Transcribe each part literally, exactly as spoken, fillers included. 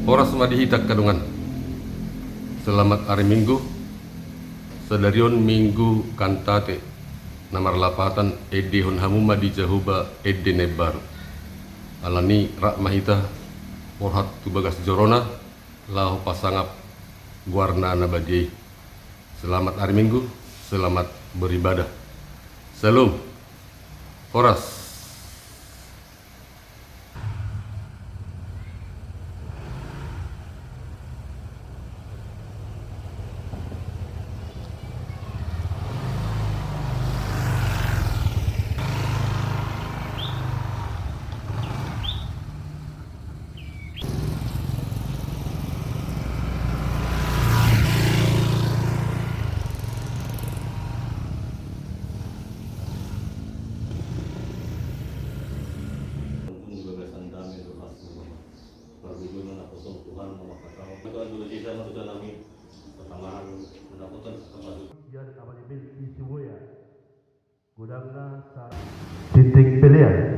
Horas ma di hita angka dongan. Selamat ari Minggu. Sadari on Minggu Kantate, na marlapatan endehon hamu ma di Jahowa ende na imbaru. Alani i rap ma hita borhat tu bagas jorona, laho pasangap goarna na badia i. Selamat ari Minggu, selamat beribadah. Syalom. Horas. Pargogoi ma na kosong Tuhan, mamakai kau. Tuhan dulu sisa ma Tuhan, amin. Pertama, mendapatkan kapasukan. Ia dan abadi mil isi boya. Godangna sa-, titik pelean.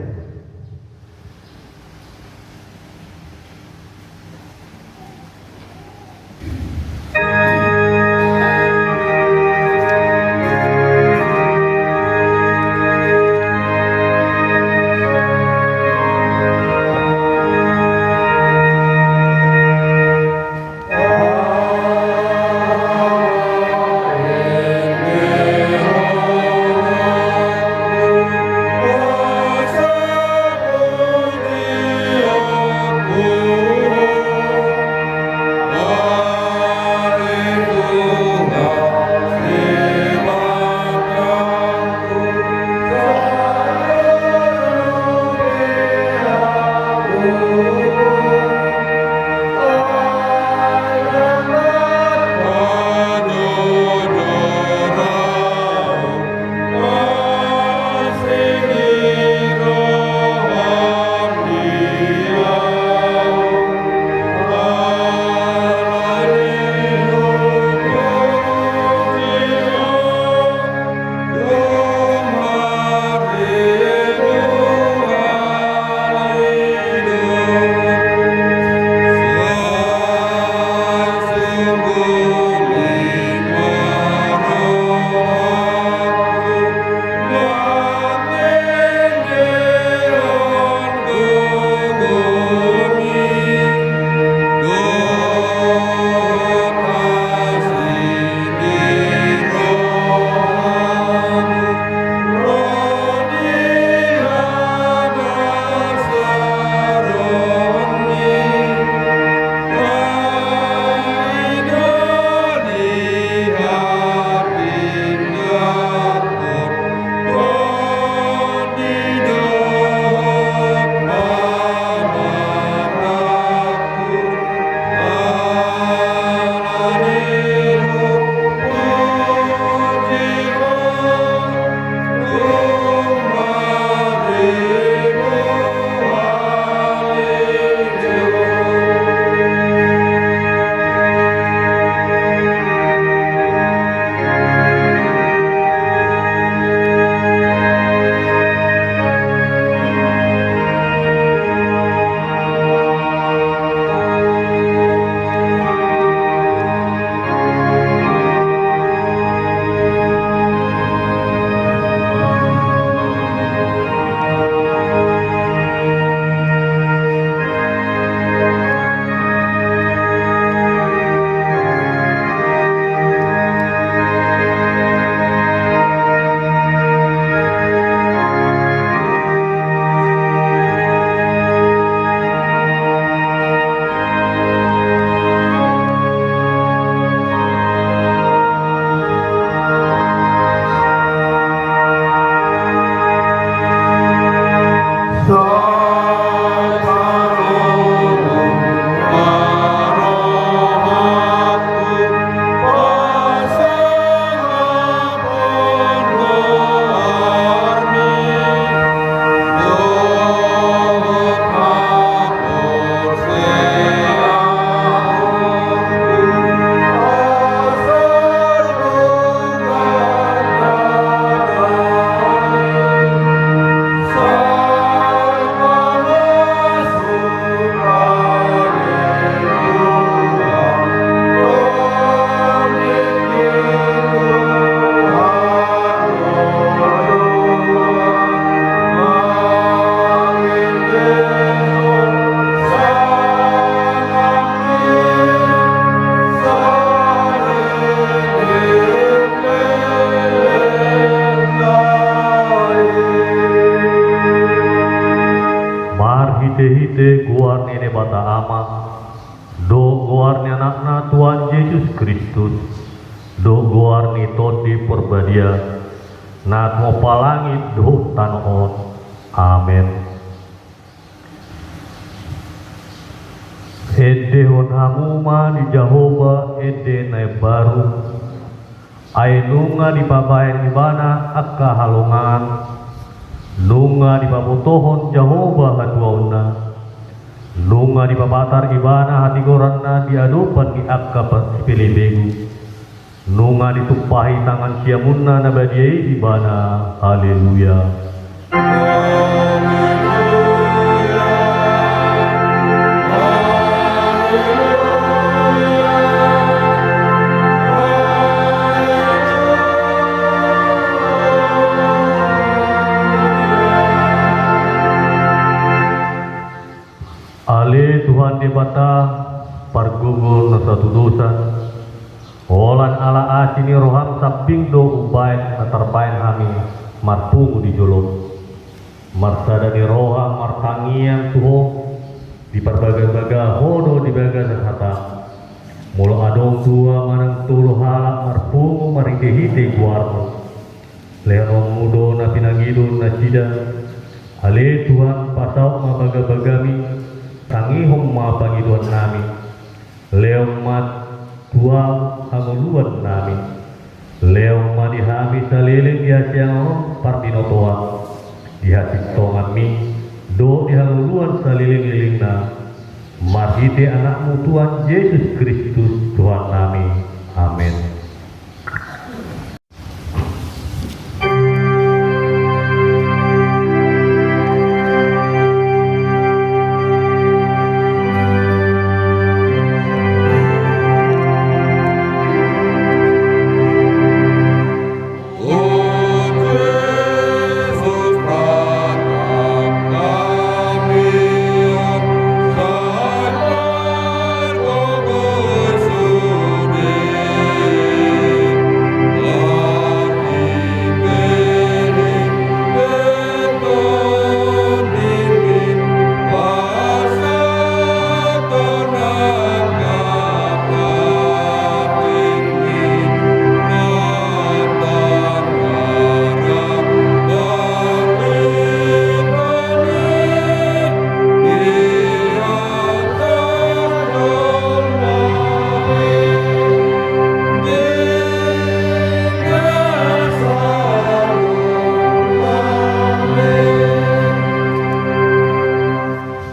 Hite-hite goar ni Debata Ama, dohot goar ni Anakna Tuhan Jesus Kristus, dohot goar ni Tondi Porbadia, na tumompa langit dohot tano on. Amen. Endehon hamu ma di Jahowa ende na imbaru, ai nunga dipabahen Ibana angka halongangan, nunga dipabotohon Jahowa hatuaonna, nunga dipapatar Ibana hatigoranna di adopan ni angka pa-, sipelebegu, nunga ditumpahi tangan siamunna na badia i Ibana. Haleluya. Ale Tuhan Debata, pargogo na so hatudosan, holan ala asi ni roham sambing do umbahen na tarbahen hami marpungu di jolom. Marsada ni roha martangiang tu Ho, diparbagabaga Ho do di bagasan hataM. Molo adong dua manang tolu halak marpungu marhitehite goarMu, lehononMu do na pinangido nasida. Ale Tuhan, pasaut ma bagabagaMi, tangihon ma pangidoannami. Lehon ma tu Ho hangoluannami. Lehon ma di hami saleleng di hasiangan on parbinotoan, di hasintonganMi, dohot di hangoluan salelenglelengna. Marhite AnakMu Tuhan Jesus Kristus, Tuhannami. Amen.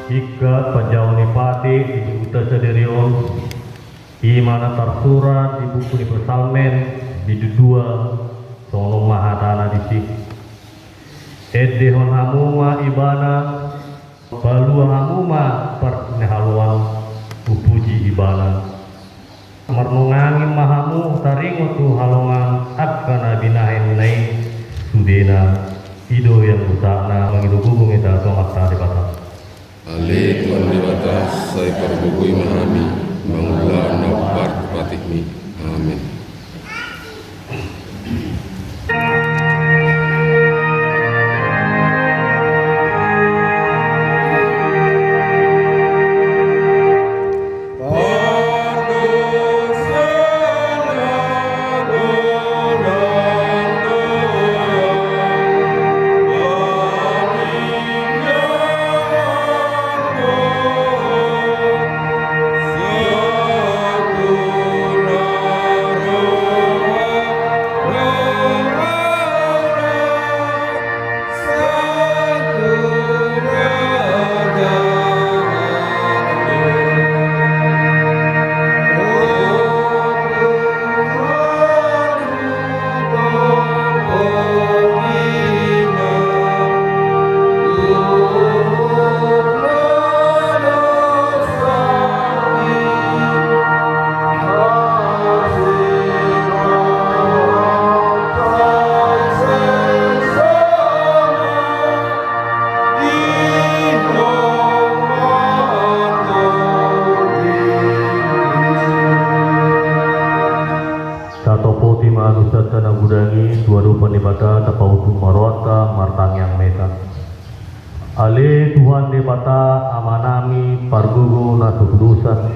Singkat panjaha ni pate di minggunta sadari on, i ma na tarsurat di buku ni Psalmen, bindu dua, songon on ma hatana disi. Endehon hamu ma Ibana, palua hamu ma parsinihaloan, hupuji Ibana. Marnongangi ma hamu taringot tu halongangan angka na binahenna i sudena, i do ianggo sahatna. Mangido gogo ma hita tu Amanta Debata. Ale Tuhan Debata, sai pargogoi ma hami mangula na hombar tu patikMi. Amen. Tuhan Debata Amanami pargogo na so hudosan,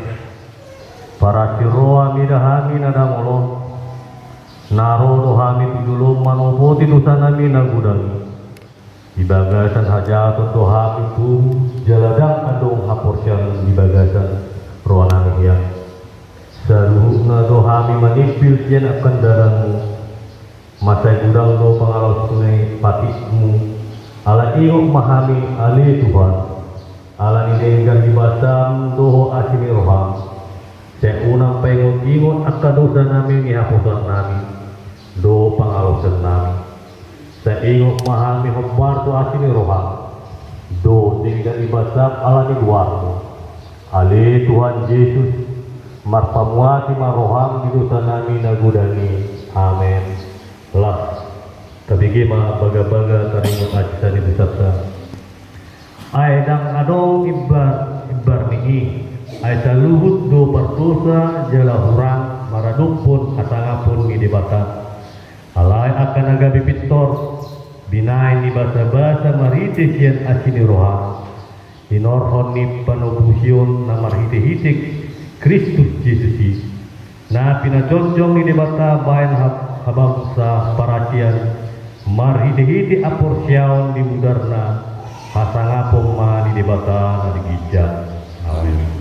parasiroha mida hami na dangol on, na ro do hami tu joloM manopoti dosanami na godang i. Di bagasan hajahaton do hami tu jala ndang adong haporseaon di bagasan rohanami hian. Saluhutna do hami manimpil sian angka dalanMu. Mansai godang do pangalaosion ni patikMu. Alai ingot ma hami ale Tuhan. Ala ni denggan ni basaM dohot asi ni rohaM, sai unang paingot-ingot angka dosanami ni haposoannami dohot pangalaosionnami. Sai ingot ma hami hombar tu asi ni rohaM dohot denggan ni basaM ala ni goarMu. Ale Tuhan Jesus, marpamuati ma rohaM di dosanami na godang i. Amen. Las, tabege ma bagabaga taringot asi ni basanta. Ai ndang adong imbar, imbar ni i, ai saluhut do pardosa jala hurang maradophon hasangapon ni Debata. Alai angka na gabe pintor, binahen ni basabasa marhite sian asi ni rohaM, hinorhon ni panobusion na marhitehite Kristus Jesus i, na pinajongjong ni Debata bahen hab-, habangsa parasian, marhitehite haporseaon di mudarna, hasangapon ma ni Debata na di ginjang. Amen.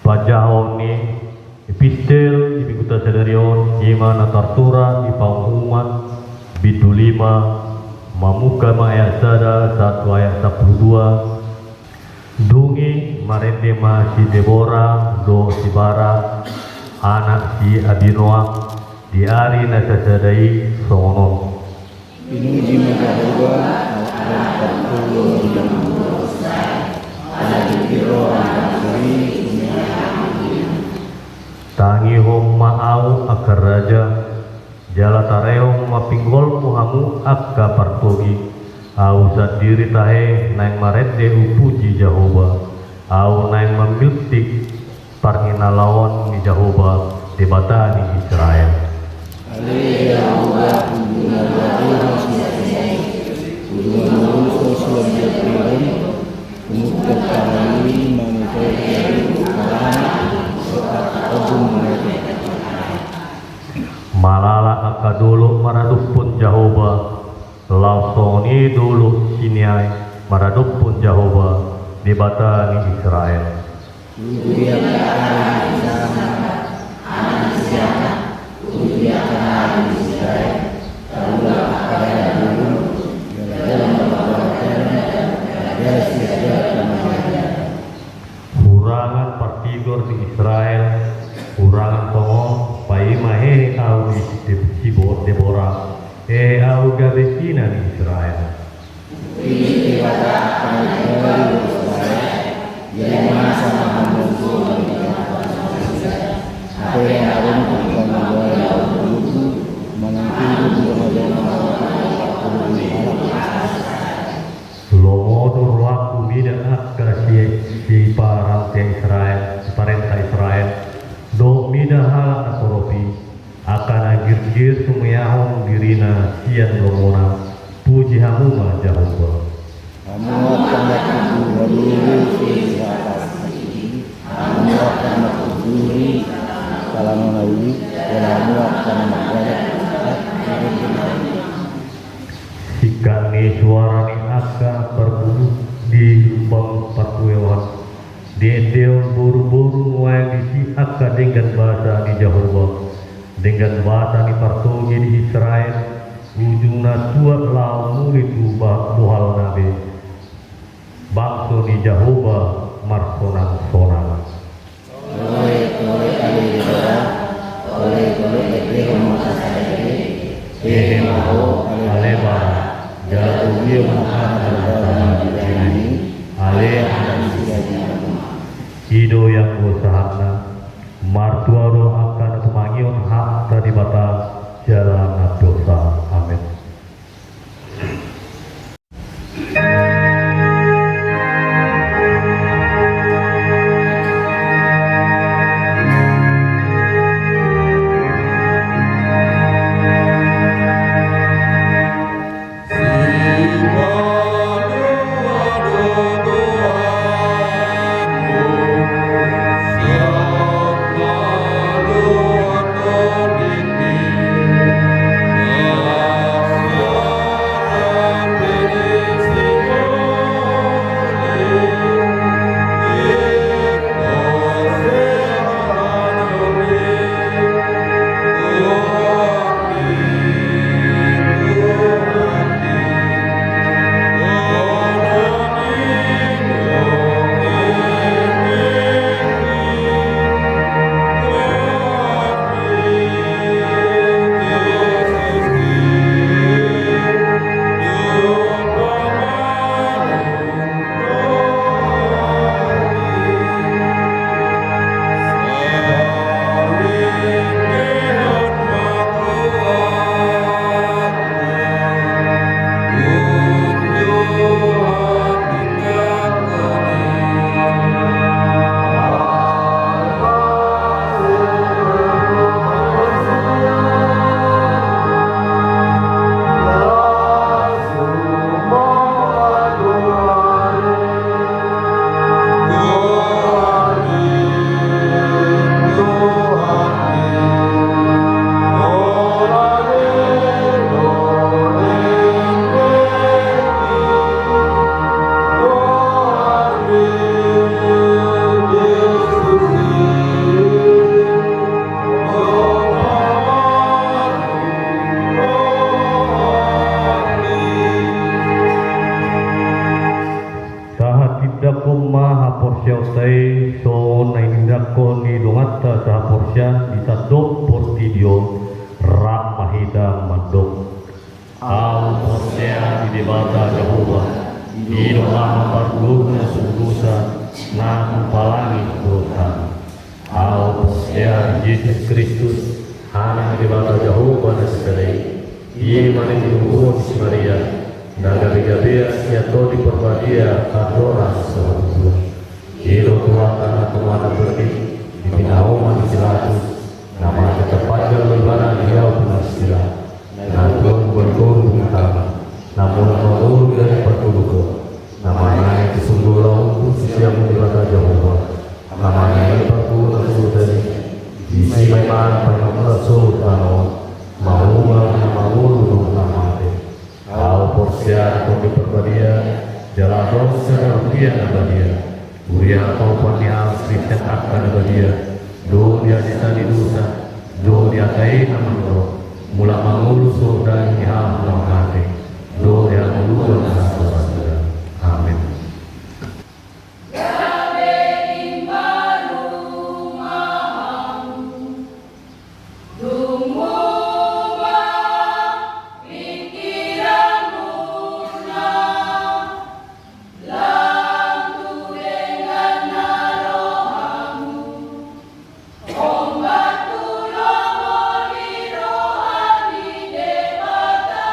Panjahaon ni epistel di minggunta sadari on, i ma na tarsurat di Panguhuman bindu lima, mamungka ma ayat sada sahat tu ayat sampulu dua. Dung i marende ma si Debora dohot si Barak, anak si Abinoam, di ari na sasada i songon on. Pinuji ma Jahowa, halak na parpulu di Jahowa, ala dipiro angka sori. Tangihon ma ahu angka raja, jala tarehon ma pinggolmu hamu angka partogi. Ahu sandiri tahe naeng marende hupuji Jahowa, ahu naeng mamiltik parninalaon ni Jahowa, Debata ni Israel. Ale Jahowa, ujungna luar rumah siap siap. Ujungna luar rumah siap siap. Umur terpalali mangiteri kalana. Soal agung mangiteri. Malala angka dolok maradophon Jahowa, laos songon i dolok Sinai maradophon Jahowa, Debata ni Israel. Puji angka ari ni Sinai, anak ni Sinai, puji angka ari ni Sinai, taula angka ari ni Sinai, jala-jala maradophon Jahowa, jala siap jala pamahaman. Hurangan partigor di Israel, hurangan tongon, paima hehe ahu di si Deb-, si Bo-, Debora, hehe ahu gabe ina ni Israel. Pilih Debata pangajari Israel, jadi masa mahamusu. Apa yang harus kita mulai, manang hidup di tengah-tengah. Lomo do rohangku mida angka si, siparenta Israel, siparenta Israel, dohot mida halak na torop i, angka na girgir sumuyahon dirina sian lomona. Puji hamu ma Jahowa. Hamu angka na tubu haluhut di atas i, hamu angka na tubu di kalangan na uli, jala hamu angka na manggadat. Singkat ni suara ni angka parpulu di lumbang Endehon boruboru nuaeng disi angka denggan basa ni Jahowa, denggan basa ni partogi di Israel, ujungna tuat laho muli tu ba-, bohalna be. Bangso ni Jahowa marsonangsonang. Tole, tole, ale Debata, tole, tole, endehon ma hata ende, hehe ma ho, ale Bara, jala togihon ma hata ni Debata na mardalan i, ale anak ni si Dawid. I do ianggo sahatna, martua do angka na pamangihon hata ni Debata, jala na dosa. Amen. Tahatindangkon ma haporseaonta i songon na hinindangkon ni donganta sahaporseaon di sandok portibi on. Rap ma hita mandok. Ahu porsea di Debata Jahowa, i do Ama parguru na sunggusa, na hupalangi dosana. Ahu porsea di Jesus Kristus, Anak ni Debata Jahowa na sisada i, i ma na tinubuhon ni si Maria, na gabegabean sian Tondi Parbadia andorang so hatutuan. I do Tuhanta na tumandang bereng, di pinaoman ni si Pilatus, na mangecek panjang do ibana di hau pinasida, na tuat tu baliton bumi tama, na mulak mangolu di ari partodohon, na manaek di surgo laho huhut siamun ni Debata Jahowa, na mangalehon parguru na suhut i, disi ma ibana paima mulak sohot tano on, mahuhut ma mangolu dohot na mate. Ahu porsea di Tondi Parbadia, jala adong sada huria na badia. Huria na paupan ni halak Kristen angka na badia, dohot di hasesaan ni dosa, dohot di angka na mandok, mulak mangolu sohot daging ni halak na mate, dohot di hangoluan na so ra suda. Amen. Gabe imbaru ma hamu. Dung muba pingkiranmuna, lam tu dengganna rohamu, hombar tu lomo ni roha ni Debata.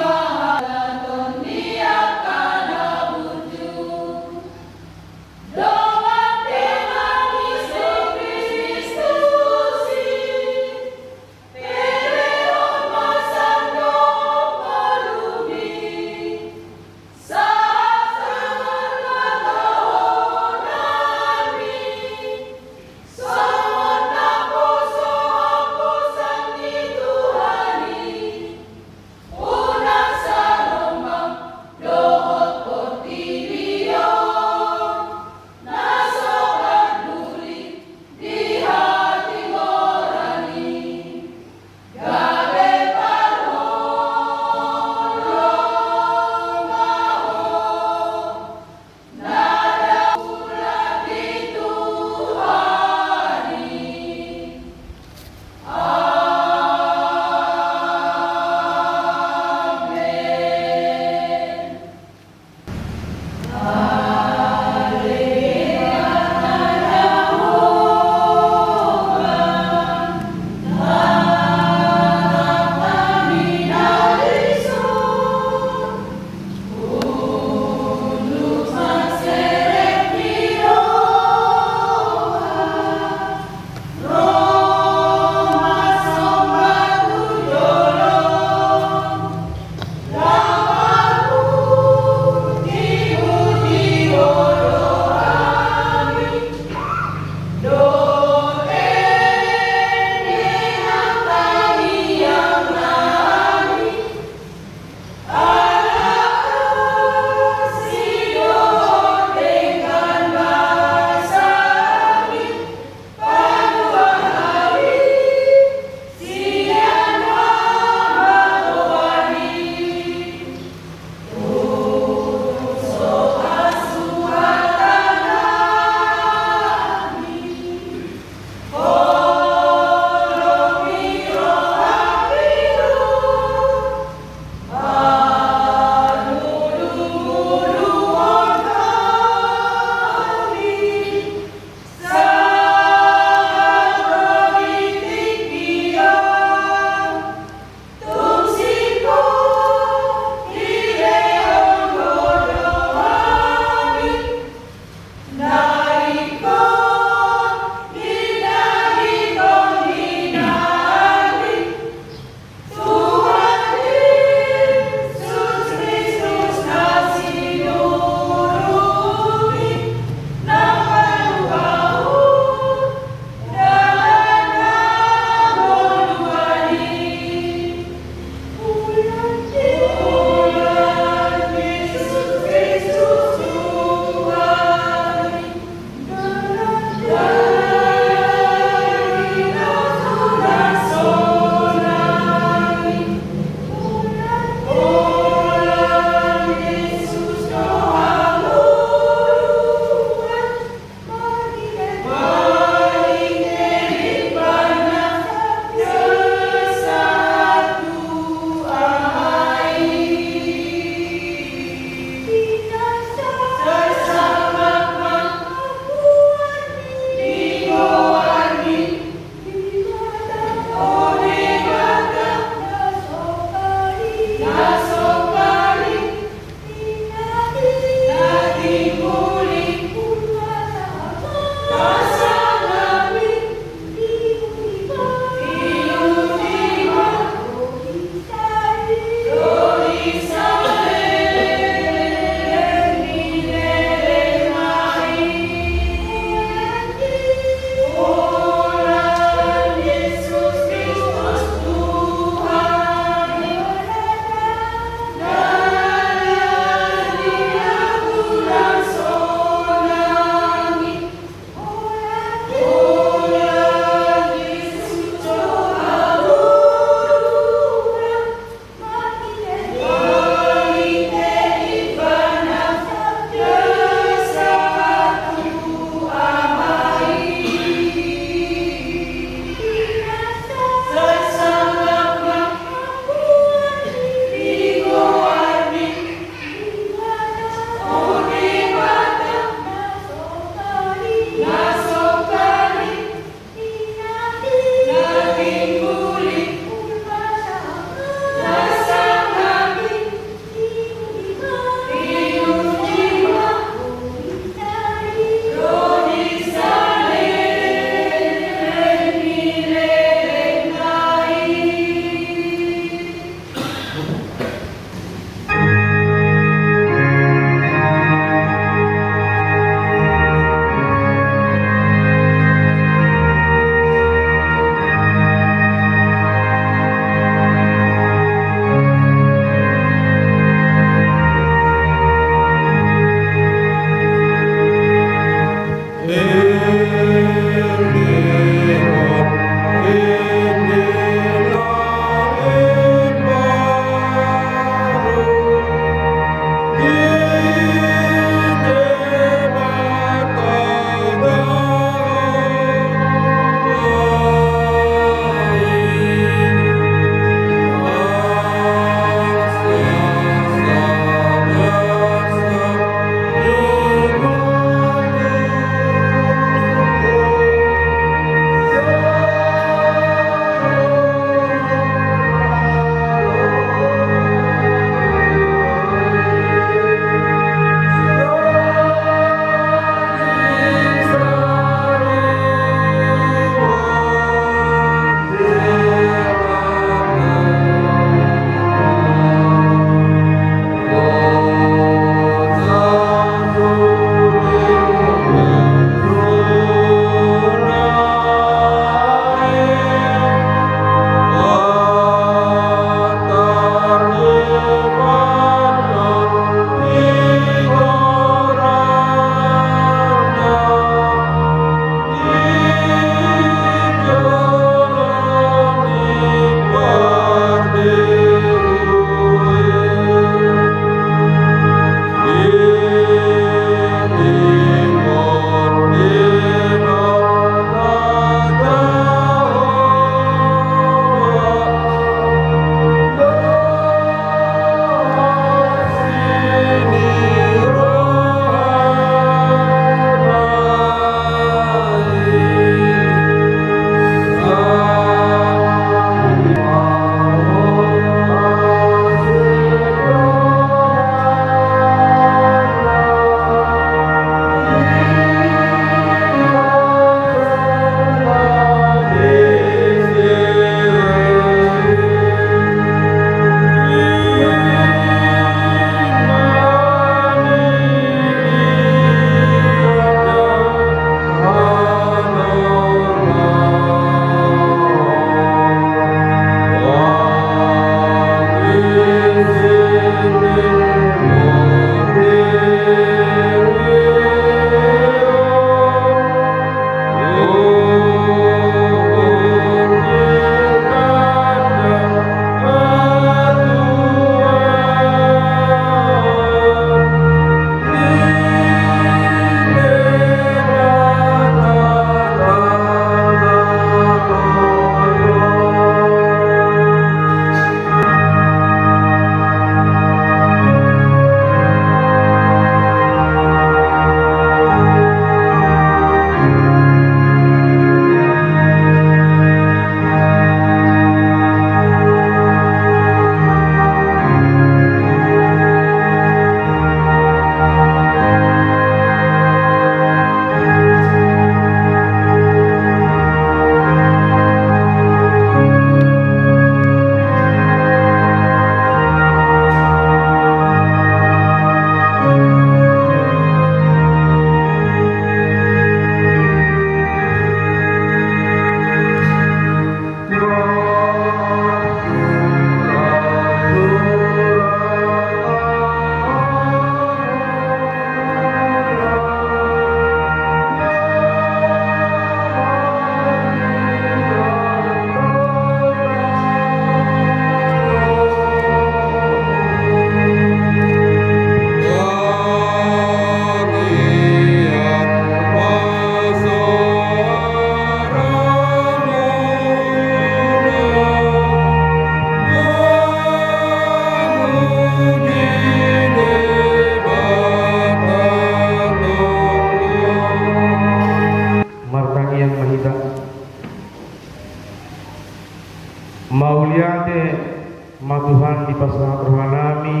Ma Tuhan, dipasahat rohanami,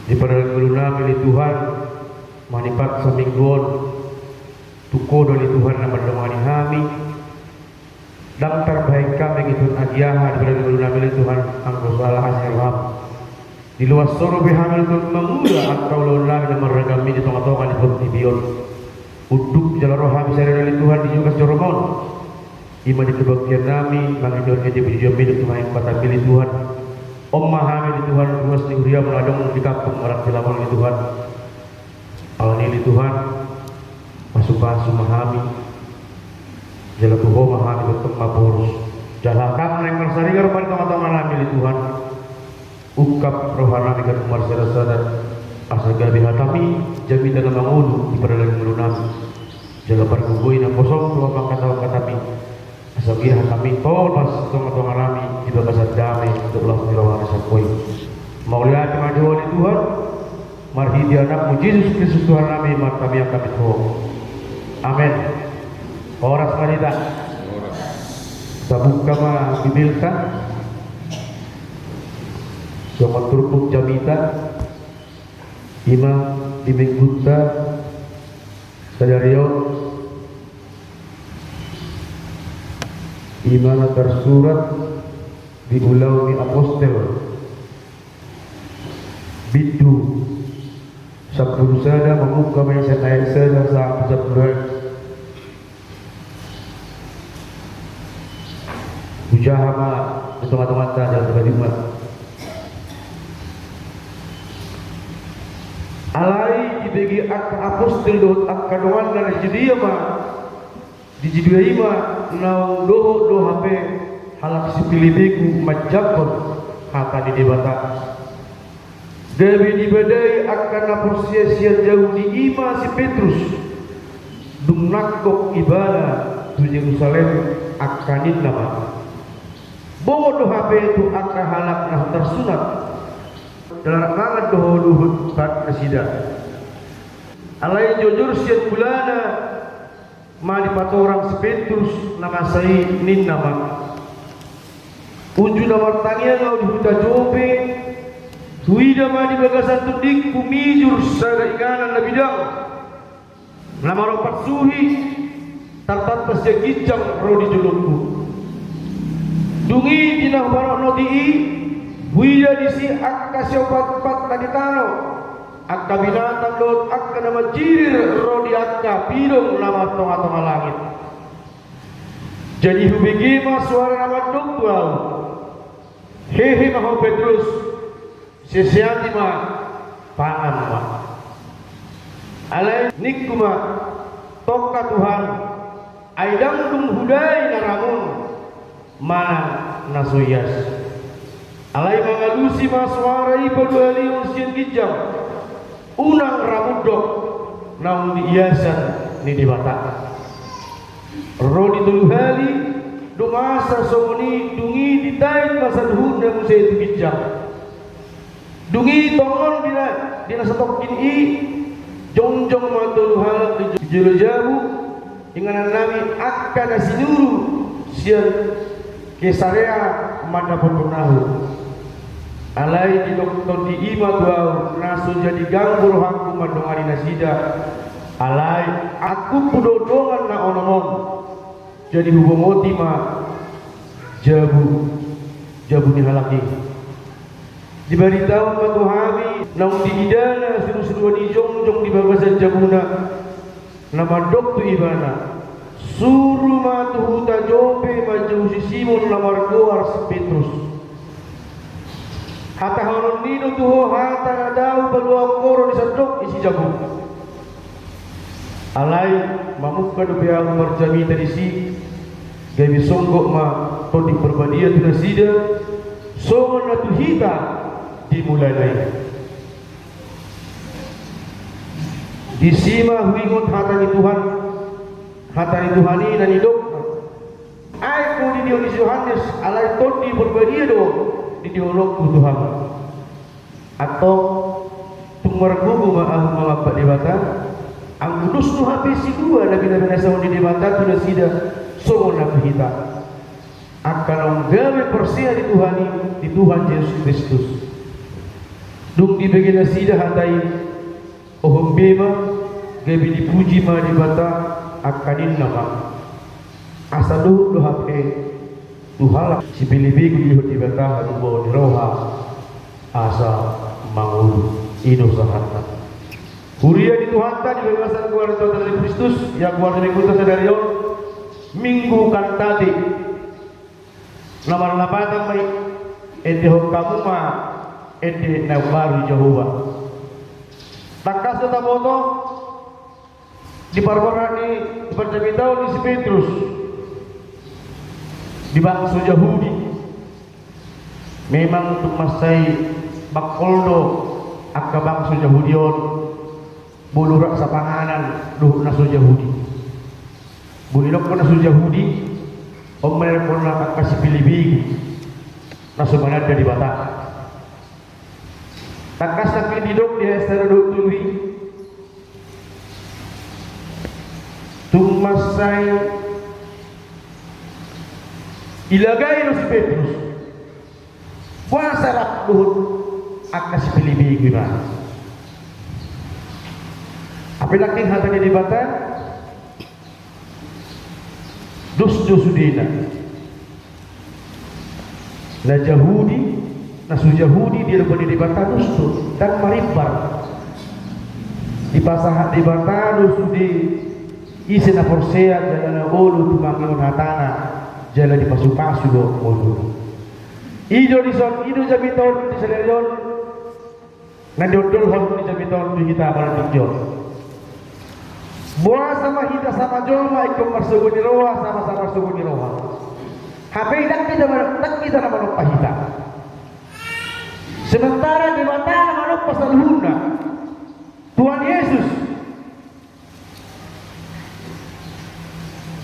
dipardalani ngolunami ale Tuhan, manipat saminggu on, tu Ho do ale Tuhan na mandongani hami. Ndang tarbahen hami ale Tuhan agia aha dipardalani ngolunami ale Tuhan, anggo so ala asi ni roham. Di luas on dope hami ale Tuhan mangula angka ulaonnami na marragam i di tongatonga ni portibi on. Unduk jala ro hami sadari on ale Tuhan di joloan joroM on. I ma di kebaktiannami, mangido ende pujionmi dohot tumangihon hatami ale Tuhan. On ma hami ale Tuhan, ruas ni huriaM na adong di kampung Marangkilam on ale Tuhan. Alani i ale Tuhan, pasupasu ma hami, jala tu Ho ma hami tongtong maporus. Jala Ham naeng marsaringar ma di tongatonganami ale Tuhan. Ungkap rohanami ganup marsadasada, asa gabe hatami jamita na mangolu di pardalanan ni ngolunami. Jala pargogoi na kosong tu amang hata-hatami, asa gia hatami tolhas di tongatonganami di bagasan dame dohot las ni roha na sangkoi. Mauliate ma di Ho ale Tuhan, marhite AnakMu Jesus Kristus Tuhannami, martamiang hami tu Ho. Amen. Horas ma di hita. Tabuka ma Bibelta. Songon turpuk jamita, i ma di Minggunta sadari on, i ma na tarsurat di Ulaon ni Apostel, bindu sampulu sada, mamungka ma sian ayat sada sahat tu sampulu opat. Hujaha ma di tongatonganta jala tarpajumpa. Alai dibege angka apostel dohot angka donganna na di Judea ma, di Judea i ma naung dohot do hape halak sipilih begu manjangkon hata ni Debata. Gabe dibadai angka na porsea sian Jahudi i ma si Petrus, dung nangkok ibana tu Jerusalem, angka ninna ma: Bongot do hape tu angka halak na tarsunat, jala rap mangan do ho dohot nasida. Alai jojor sian mulana ma dipatorang si Petrus na masa i, ninna ma: Unju na martangiang ahu di huta Jope, huida ma di bagasan tondingku mijur sada inganan na bidang, na marompat suhi, tartanta sian ginjang ro di jolongku. Dung i di na hupanotnoti i, huida disi angka siopatpat na di tano, angka binatang dohot angka na manjirir ro di angka pidong na martongatonga langit. Jadi hubege ma suara na mandok tu ahu: Hehe ma ho Petrus, seseati ma, pangan ma. Alai ningku ma: Tongka Tuhan, ai ndang dung hudai na ramun manang na so ias. Alai mangalusi ma suara i paduahalihon sian ginjang: Unang ramun dok, naung di iasan ni Debata. Ro di tolu hali do masa songon i, dung i ditait ma saluhutna muse tu ginjang. Dung i tongon di na, di na satongkin i, jongjong ma tolu halak di jolo jabu, inganannami angka na sinuru sian Kesarea mandapothon ahu. Alai didok Tondi i ma tu ahu, na so jadi ganggu rohangku mandongani nasida, alai angkupku do dongan na onom on. Jadi hubongoti ma jabu, jabu ni halak i. Dibaritaon ma tu hami naung diidana surusuruan i jongjong di bagasan jabuna, na mandok tu ibana: Suru ma tu huta Jope manjou si Simon na margoar si Petrus. Hatahonon ni do tu ho hata na dao paluahon ho ro di sandok isi jabum. Alai mamungka dope ahu marjamita disi, gabe songgop ma Tondi Parbadia tu nasida, songon na tu hita di mulana i. Disi ma huingot hata ni Tuhan, hata ni Tuhan i na nidok: Aek ho didihon ni si Johannes, alai Tondi Parbadia do didihononku tu hamu. Antong, tung margogo ma ahu mangambat Debata, anggo dos do hape silua na binasaon ni Debata tu nasida, songon na tu hita. Angka na gabe porsea di Tuhan i, di Tuhan Jesus Kristus. Dung dibege nasida hata i, ohom be ma, gabe dipuji ma Debata, angka ninna ma. Asa dohot do hape tu halak sipelebegu didok Debata haluaon ni roha asa mangolu. I do sahatna. Huria ni Tuhanta di bagasan goar ni Tuhanta Jesus Kristus, ia goar ni minggunta sadari on, Minggu Kantate. Na marlapatan ma i, endehon hamu ma ende na baru ni Jahowa. Tangkas do taboto, di parborhat ni, di parjamitaon ni si Petrus, di bangso Jahudi. Memang tung mansai bangkol do angka bangso Jahudi on, molo rap sapanganan dohot na so Jahudi. Molo didok na so Jahudi, on ma didok angka sipelebegu, na so mananda Debata. Tangkas nangkin didok di ayat sada dohot tolu i, tung mansai ilagai do si Petrus. Boasa rap dohot angka sipelebegu i ma. Hape nangkin hata ni Debata, dos do sudena. Na Jahudi, na so Jahudi, didok ni Debata dos do, ndang marimbar. Dipasahat Debata do sude ise na porsea jala na olo tumangihon hatana, jala dipasupasu do ngoluna. I do dison, i do jamita on di sadari on. Na niondolhon ni jamita on tu hita apala tingki on. Boasa ma hita sama jolma ingkon marsogo ni roha, sama-sama marsogo ni roha. Hape ndang hita ma-, ndang hita na manompa hita. Sementara Debata na manompa saluhutna. Tuhan Yesus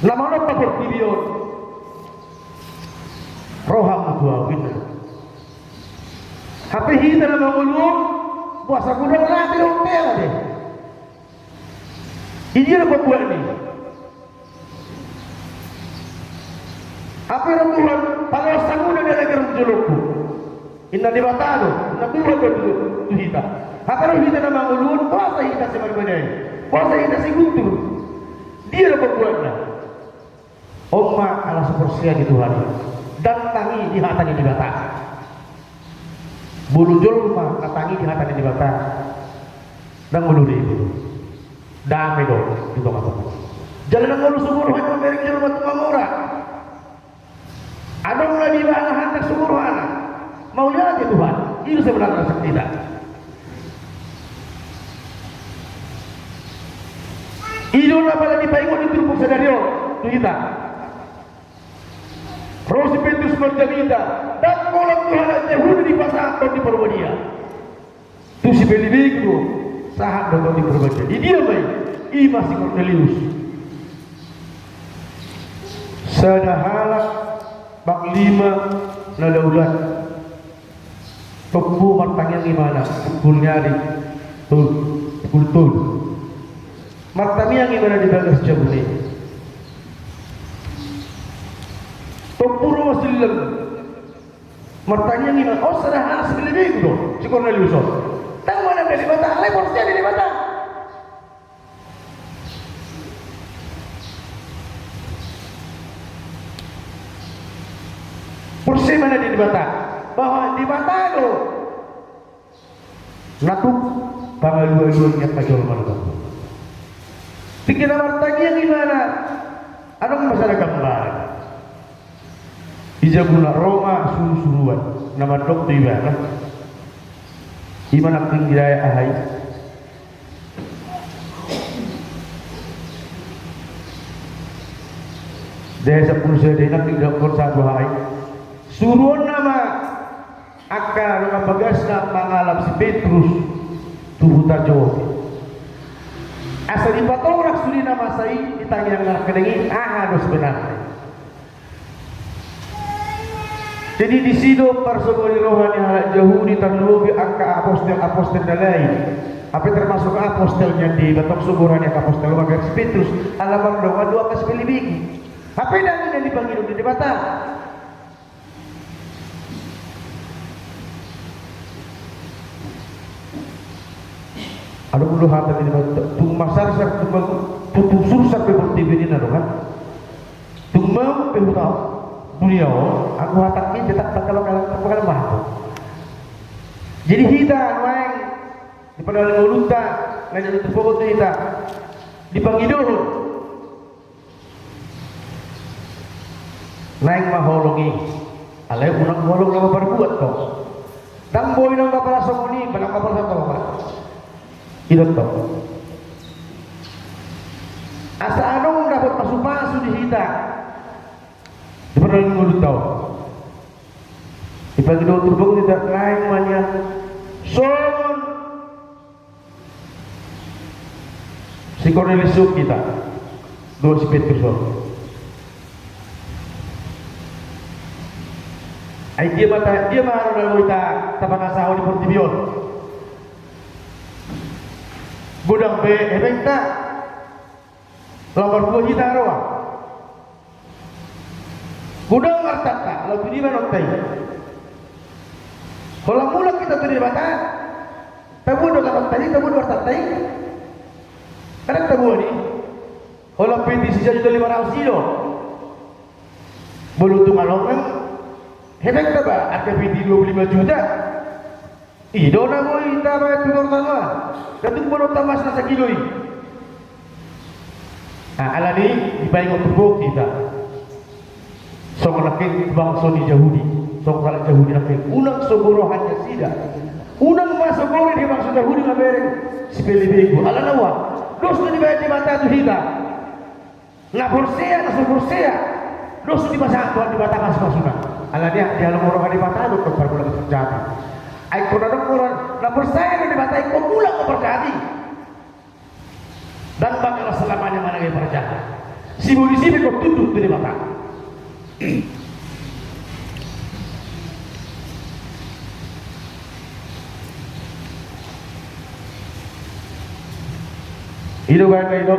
na manompa portibi on. Roham ma tu ahu, ninna. Hape hita na mangolu on, boasa godang rap dohot hela be. Idia do pambuatna i. Hape ro Tuhan, paloas hamu na leleng ro tu jolongku. Ninna Debata do, ninna Tuhan do tu, tu hita. Hape ro hita na mangolu on, boasa hita sai marbadai? Boasa hita sai guntur? Dia do pambuatna? On ma ala so porsea di Tuhan i, ndang tangi di hata ni Debata. Molo jolma na tangi di hata ni Debata, ndang olo ribut. Dame do di tonga-tonga. Jala ndang olo sumurung hata mambereng jolma tu mamora. Adong na dibana handak sumurung hana. Mauliate Tuhan. I do sebenarna sendiri. I do na pala dipaingot di turpuk sadari on tu hita. Ro si Petrus marjamita, ndang holan tu halak Jahudi dipasahat Tondi Parbadia. Tu sipelebegu do sahat do Tondi Parbadia. Di dia ma i? I ma si Kornelius. Sada halak panglima na daulat. Tompu martangiang ibana, pukul ni ari, tolu, pukul tolu. Martangiang ibana di bagas jabuna i. Tompu ro ma silleng. Martangiang ibana, on sada halak sipelebegu do, si Kornelius on. Ndang mananda Debata, alai porsea di Debata. Porsea ibana di Debata, bahwa Debata do na tuk pangalualuan ni angka jolma na tabo. Tingki na martangiang ibana, adong ma sada gambaran. Di jabuna ro ma surusuruan na mandok tu ibana. I ma nangkin didok aha i? Di ayat sampulu sada i nangkin didokkon sahat tu aha i? Suruonna ma angka dongan bagasna mangalap si Petrus tu huta Jope. Asa dipatorang sude na masa i di tangiang na hurang i aha do sebenarna. Jadi disi do parsogo ni roha ni halak Jahudi tarlumobi angka apostel-apostel na lain. Hape termasuk apostel nian di batokso goarna angka apostel on gabe si Petrus, ala mardongan do angka sipelebegu. Hape ndang i na dipangido ni Debata. Adong do hata ni Debata, tung masarsar, tung ma-, tung, tung sursar pe portibi on, adong kan? Tung mauk pe huta dunia on, anggo hatangki tetap takalok-kalok, takalok-kalok. Jadi hita nuaeng di pardalanan ngolunta, na jadi turpuk tu hita, dipangidohon. Naeng ma holong i, alai unang holong na mamparbuat tong. Ndang boi nang mapala songon i, ndang mapala songon i. I do tong. Asa adong dapot pasu-pasu di hita di pardalanan ngolunta on. Dipangido turpuk tu hita, naeng ma nian songon si Kornelius hita, dohot si Petrus on. Ai dia ma ta-, dia ma roha na boi ta-, tapangasahon di portibi on. Godang be hepengta, laho marbuat hita roha. Godang artanta, laho tu dia ma nonta i? Holan mulak hita tu Debata, tabuan do nonta i, tabuan do artanta i? Ndang tabuan i. Holan petisi sajuta lima ratus i do. Molo tung adong nang hepengta ba, angka petisi dua puluh lima juta. I do na boi tabaen tu Timor Tengah. Ndang tung boan do tamba na sakilo i. Nah, alani i dipaingot turpuk tu hita. Songon nangkin bangso ni Jahudi, songon halak Jahudi nangkin, unang sogo roha ni nasida. Unang ma sogo roha ni bangso Jahudi na bereng sipelebegu. Alana ua, dos do dibaen Debata tu hita. Na porsea, na so porsea, dos do dipasahat Tuhan Debata pasu-pasuna. Alani i, di alomo roha ni Debata do tong parmula parjahat i. Ai ingkon adong roha na porsea do Debata, ingkon mulak ma parjahat i. Ndang bakal selamanya managai parjahat. Sibolis i pe ingkon tunduk tu Debata. I do baen na i do.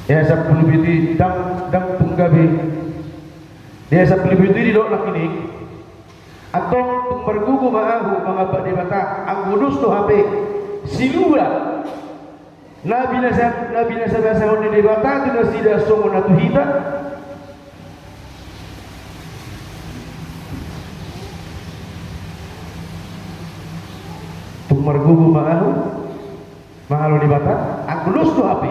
Ayat sampulu pitu i, ndang, ndang tung gabe. Di ayat sampulu pitu i didok nangkin i, antong tung margogo ma ahu mangambat Debata, anggo dos do hape silua na binasa, na binasa-basahon ni Debata tu nasida songon na tu hita. Tung margogo ma ahu mangalo Debata, anggo dos do hape.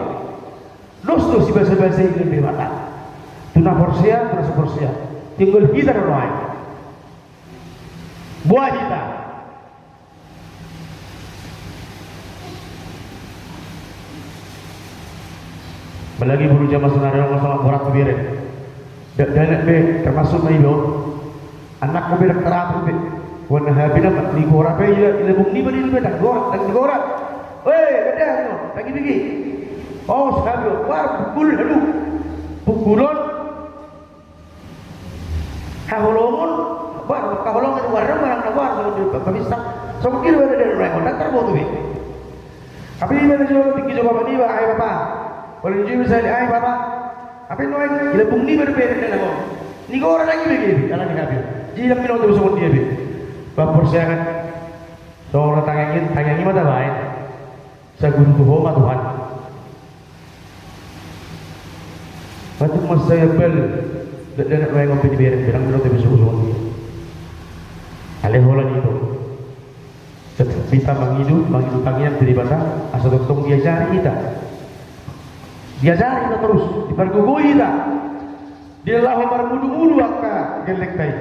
Dos do sibasa-basa i di Debata. Tu na porsea, tu na so porsea. Tinggal hita do nuaeng. Boha hita? Apalagi boru jaman sonari on, masalah borat tu bere. Da-, dakdanak be, termasuk ma iba on. Anakku be ndang taratur be. Warna hape nama, nigor hape i, ilambung niba, niba ndang nigor, ndang nigor. Oi, gede no, ndang ibege. Oh, sabi, war, pukul, aduh. Pukulon. Haholongon, war, haholongon, war, manang na war, songon dia, pabisa. Songon dia, war, dia, war, ndang tarboto be. Hape iba na jolo, tingki jo bapa niba, ai bapa. Olo jo misalna, ai bapa. Hape nuaeng, ilambung niba dope, ndang na on. Nigor ndang ibege, alani hape. Jadi ndang binoto be songon dia be. Ba porseaon. Songon na tangiang i, tangiang i ma tabaen. Saguruhon ma Tuhan. Batuk mas saya bel. Dakdanak nuaeng on pe dibereng, bereng, bereng, tapi suku songon dia. Alai holan i do. Tetap hita mangido, mangido tangiang tu Debata, asa tongtong diajari hita. Diajari hita torus, dipargogoi hita. Di na laho marmudu-mudu angka gellengta i.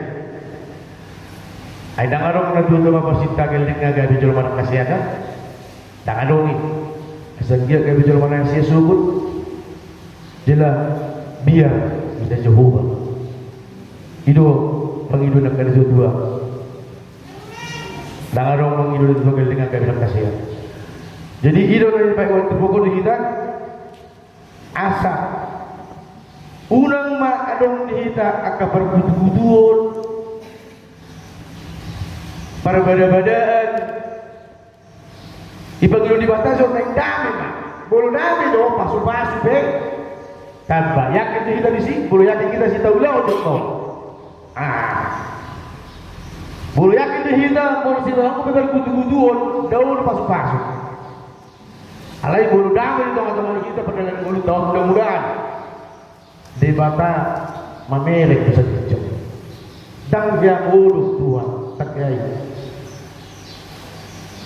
Ai ndang adong na tua-tua mapasinta gellengna gabe jolma na hasea kan? Ndang adong i. Asa anggiat gabe jolma na hasea sogot. Jala biar hita Jahowa. I do pangidoan angka na tua-tua. Ndang adong mangido na tua-tua gellengna gabe na hasea. Jadi i do na dipaingot turpuk on tu hita. Asa unang ma adong di hita angka parbutubutuon, parbadabadaan. Dipangido Debata jo naeng dame ma. Molo dame do, pasupasu pe tamba. Yakin do hita disi? Molo yakin hita, sai taulahon do tong. Ah. Molo yakin do hita, molo sidohononku pe margutugutu on, ndang olo pasupasu. Alai molo damang di tongatonga ni hita pardalanan ngolunta on, mudah-mudahan Debata mamereng dosa ginjang. Ndang hea modom Tuhan, ndang hea i.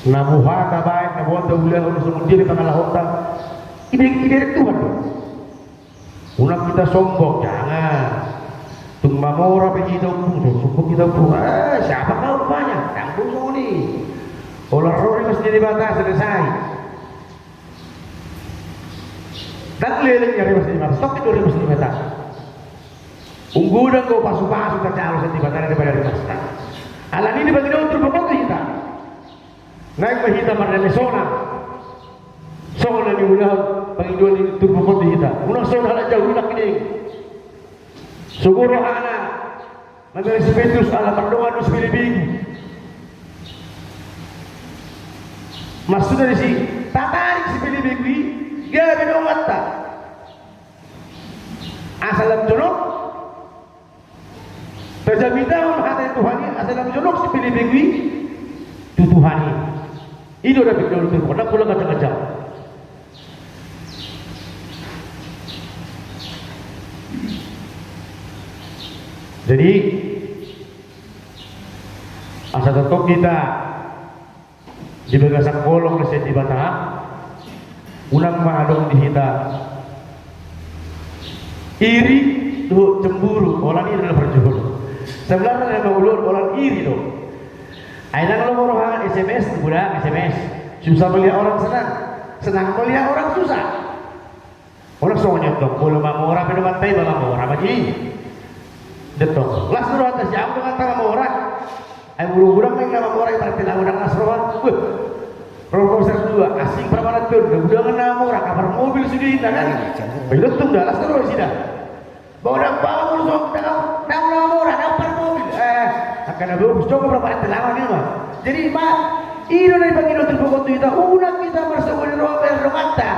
Na boha tabaen, na boha taulahon, songon dia pe pangalahonta, ibe-, ibereng Tuhan do. Unang hita sombong, jangan. Tung mamora pe hita, tung sombong hita, tung, eh, siapa kau rupanya? Ndang boi songon i. Holan ro rimas ni Debata, selesai. Ndang leleng ia rimas ni Debata, songkit do rimas ni Debata. Unggodang do pasupasu tajalo sian Debata daripada rimasna. Alani i dipangidoan turpuk on tu hita. Naeng ma hita mardame sonang. Songon na niulahon pangidoan ni turpuk on tu hita. Unang songon halak Jahudi nangkining. Sogo rohana mamele si Petrus ala mardongan do sipelebegu. Maksudna disi, tatarik sipelebegu i gabe donganta. Asa lam jonok, tajamitahon hata ni Tuhan i, asa lam jonok sipelebegu i tu Tuhan i. I do na pinda on tu, ndang pola gajang-gajang. Jadi, asa tongtong hita di bagasan holong na sian Debata, unang ma adong di hita iri dohot cemburu, holan i adalah parjolo. Sebenarna na mangulahon holan iri do. Ai ndang lomo roha S M S, godang S M S. Susah melihat orang senang, senang melihat orang susah. Holan songon i antong, molo mamora pe donganta i, ba mamora ma i. Antong, las do rohanta sian donganta mamora. Ai molo godang naeng na mamora i, berarti laho ndang las roha. Beh. Ro konser dua, asing parmanat on, na godang na mamora, kabar mobil sude inna kan. Ba i do antong da, las do roha nasida. Ba ndang bagus songon i, ndang na mamora, ndang parmobil. Eh, angka na bagus jolo parmanat, laho i ma. Jadi ma, i do na dipangido turpuk on tu hita, unang hita marsogo ni roha melihat donganta.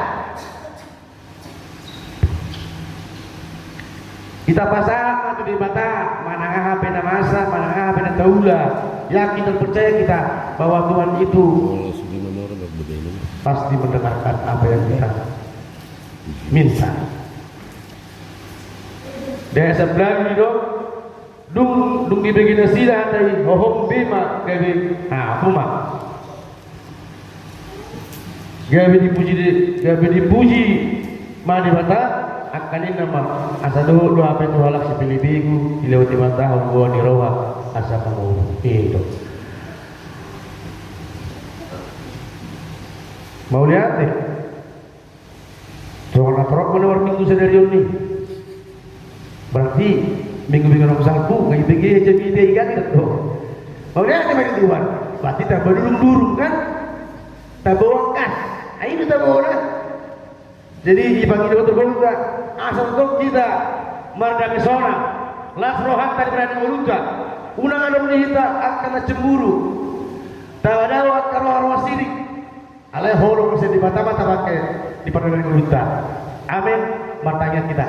Hita pasahat ma tu Debata, manang aha pe na masa, manang aha pe na taula. Yakin dan percaya kita bahwa Tuhan itu pasti mendengarkan apa yang kita minta. Di ayat sampulu didok, dung, dung dibege nasida hata i, hohom be ma gabe, ah, ahu ma. Gabe dipuji di, gabe dipuji ma Debata, angka ninna ma, asa dohot do hape tu halak sipelebegu, dilehon Debata hagogoon ni roha, asa mangolu. I do. Mauliate. Songon na torop ma na marminggu sadari on i. Berarti minggu-minggu na salpu, nunga dibege jamita i kan, gitu. Mauliate ma di Tuhan. Berarti tamba durung-durung kan? Tamba angkas. Ai i do tamba na. Jadi, dipangido tu Debata, asa tongtong hita mardame sonang, las rohanta di bagasan ngolunta. Unang adong di hita angka na cemburu. Tadao angka roha-roha sirik. Alai holong sian Debata ma tapake di pardalanan ngolunta. Amen. Martangiang hita.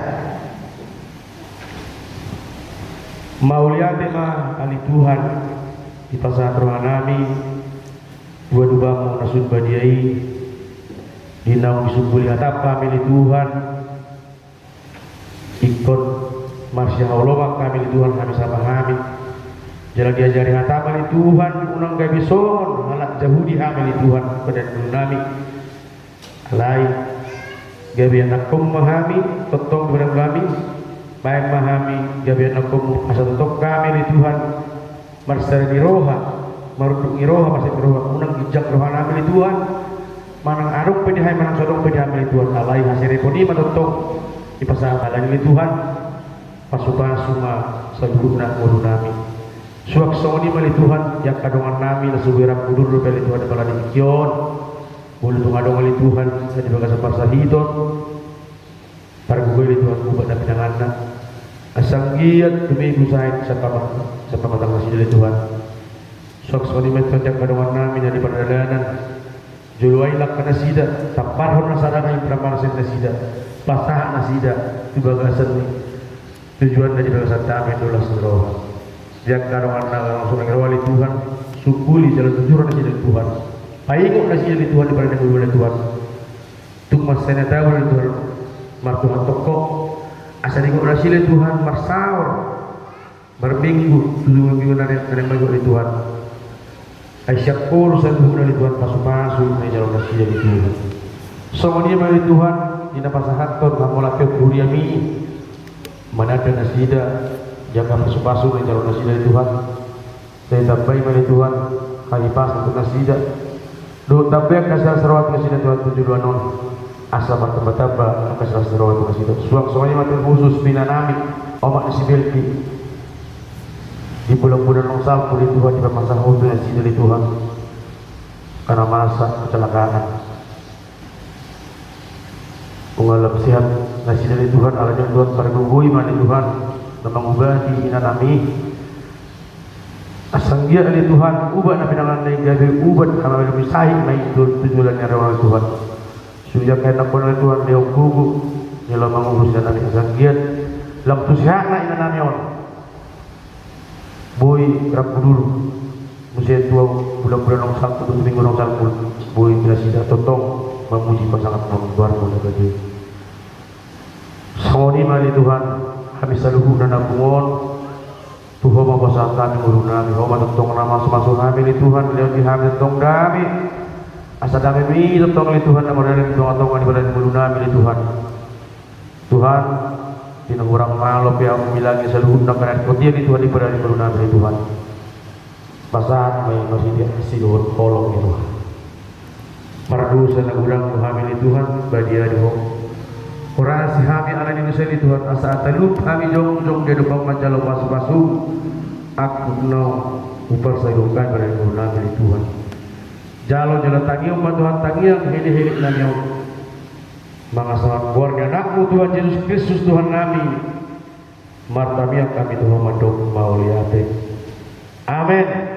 Mauliate ma ale Tuhan, dipasahat rohanami tu adopanMu na sun badia i, di naung disumbuli hataM hami ale Tuhan. Ingkon marsihaholongan hami ale Tuhan, hami sama hami. Jala diajari hataM ale Tuhan, unang gabe songon halak Jahudi hami ale Tuhan, badan ngolunami. Alai gabe anakkonMu ma hami, tongtong di badan ngolunami. Baen ma hami gabe anakkonMu, asa tongtong hami ale Tuhan. Marsada ni roha, marunduk ni roha, marsada ni roha, unang ginjang rohanami ale Tuhan. Manang adong pe di hami, manang so adong pe di hami ale Tuhan, alai haserepon i ma tongtong dipasahat Ham ale Tuhan. Pasupasu ma saluhutna ngolunami. Suang songon i ma ale Tuhan, di angka dongannami na so boi rap mundur dope ale Tuhan di apala ni tingki on. Molo tung adong ale Tuhan na di bagasan parsahiton, pargogoi ale Tuhan ubat na pinanganna. Asa anggiat tumimbo sahit sian pamat-, sian pamatang nasida ale Tuhan. Suang songon i ma Tuhan di angka dongannami na di pardalanan. Jolo ai langka nasida, tamparhon na sada nai pinamarsen nasida, pasahat nasida tu bagasan ni tujuanna di bagasan dame dohot las ni roha. Di angka dongan na langsung na roa ale Tuhan, sungkuli jala tujur nasida ale Tuhan. Paingot nasida ale Tuhan di parade minggu ale Tuhan. Tung mansai na tabo ale Tuhan, martuhan tongko. Asa diingot nasida ale Tuhan, marsaor. Marminggu, tujuh minggu na naeng, na naeng minggu ale Tuhan. Ai sian Ho do saluhutna ale Tuhan, pasupasu na dijalo nasida ale Tuhan. Songon i ma ale Tuhan, di na pasahathon hamu lapian huriami. Mananda nasida, jala pasupasu na dijalo nasida ale Tuhan. Sai tambai ma ale Tuhan, hahipason tu nasida. Dohot tambai angka silas ni roha tu nasida Tuhan tu joloan on. Asa martamba-tamba angka silas ni roha tu nasida. Suang songon i ma terkhusus tu inanami, omak ni si Belki. Di bulan-bulan naung salpu ale Tuhan, di pamasa Ho tu nasida ale Tuhan. Karena masa kecelakaan. Nunga lam sehat nasida ale Tuhan, alani on Tuhan pargogoi ma ale Tuhan, na mangubati inanami. Asa anggiat ale Tuhan, ubat na pinangan na i gabe ubat hamaolon, sahit ma i tu joloan ni ari on ale Tuhan. Sude angka ianakkon ale Tuhan, lehonon gogo, jala mangurus inanami, asa anggiat lam tu sehatna inanami on. Boi rap gululu. Muse tu bulan-bulan naung salpu, tu minggu naung salpu, boi nasida tongtong mamuji pasangaphon goarmu na badia i. Songon i ma ale Tuhan, hami saluhutna na pungu on, tu Ho ma hupasahat hami ngolunami, Ho ma tongtong na mamasu-masu hami ale Tuhan, lehon di hami tongtong dame. Asa damemi tongtong ale Tuhan, na mardalan di tonga-tonga ni badan ni ngolunami ale Tuhan. Tuhan, di na hurang malo pe ahu, umilangi saluhutna angka na ringkot i ale Tuhan, di badan ni ngolunami ale Tuhan. Pasahat ma i marhite asi dohot holong ni roha. Mardosa na godang do hami ale Tuhan, badia do Ho. Horasi hami alani dosa ale Tuhan, asa talup hami jongjong di adopanmu manjalo pasupasu. Angkup naung huparsaulihon hami badan ni ngolunami ale Tuhan. Jalo jala tangihon ma Tuhan, tangiang helehelek nami on. Mangasahon goar ni anakmu Tuhan Jesus Kristus Tuhan nami, martamiang hami tu Ho mandok mauliate. Amen.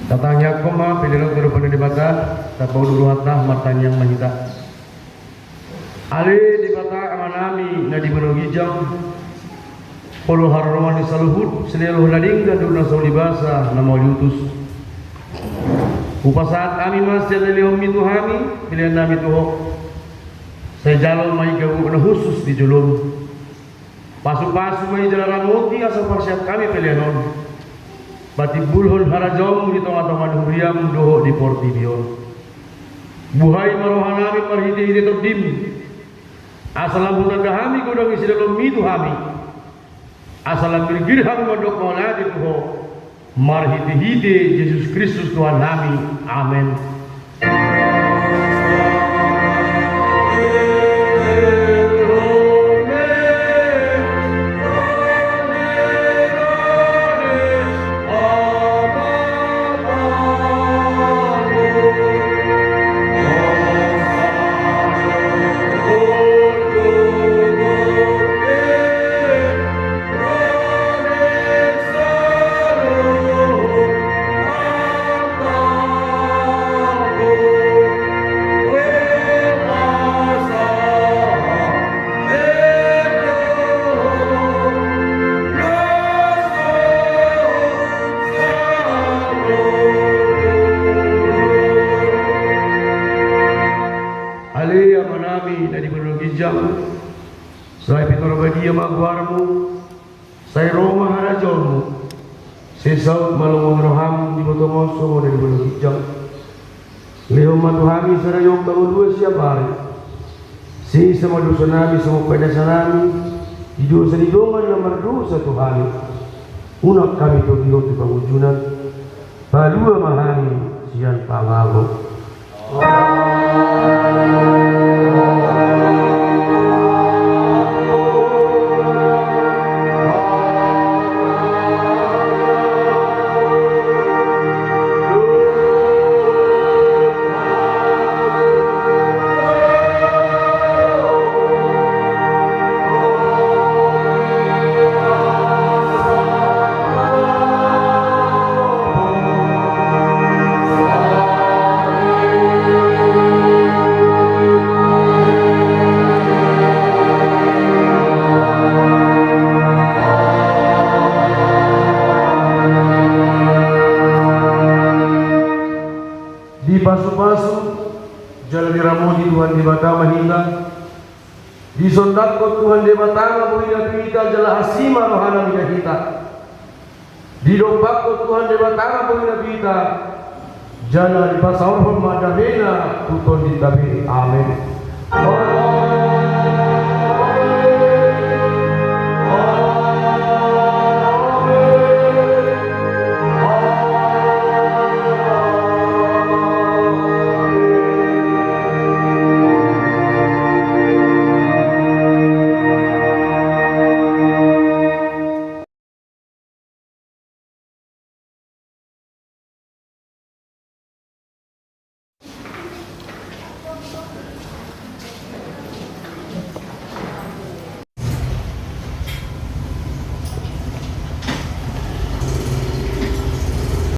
Tatangiangkon ma pelean on tu adopan ni Debata, tapaulak rohanta, martangiang ma hita. Ale Debata Amanami na di banua ginjang, Ho do haroroan ni saluhut silehon na denggan dohot na saur ni basa na mauliutus. Hupasahat hami ma sian na nilehonmi tu hami peleannami tu Ho. Sai jalo ma i gabe na hushus di jolomi. Pasupasu ma i jala ramoti asa huparsiap hami pelean on patimbulhon harajaonmu di tongatonga ni huriam dohot di portibi on. Buhai ma rohanami marhitehite Tondim, asa lam hutanda hami godang ni silehonmi tu hami, asa lam girgir hami mandok mauliate tu Ho, marhitehite Jesus Kristus Tuhannami. Amen. Ale Amanami na di banua ginjang, sai pintor badia ma goarmu, sai ro ma harajaonmu, sai saut ma lomo ni roham di banua tonga on songon na di banua ginjang. Lehon ma tu hami sadari on hangoluan siap ari. Sesa ma dosanami songon paiasanami di dosa ni dongan na mardosa tu hami. Unang hami togihon tu pangunjunan. Palua ma hami sian pangago. Dipasupasu jala diramoti Tuhan Debata ma hita. Disondangkon Tuhan Debata ma bohina tu hita jala asi ma rohana mida hita. Didompakkon Tuhan Debata ma bohina tu hita jala dipasaorhon ma damena tu tondinta be. Amen.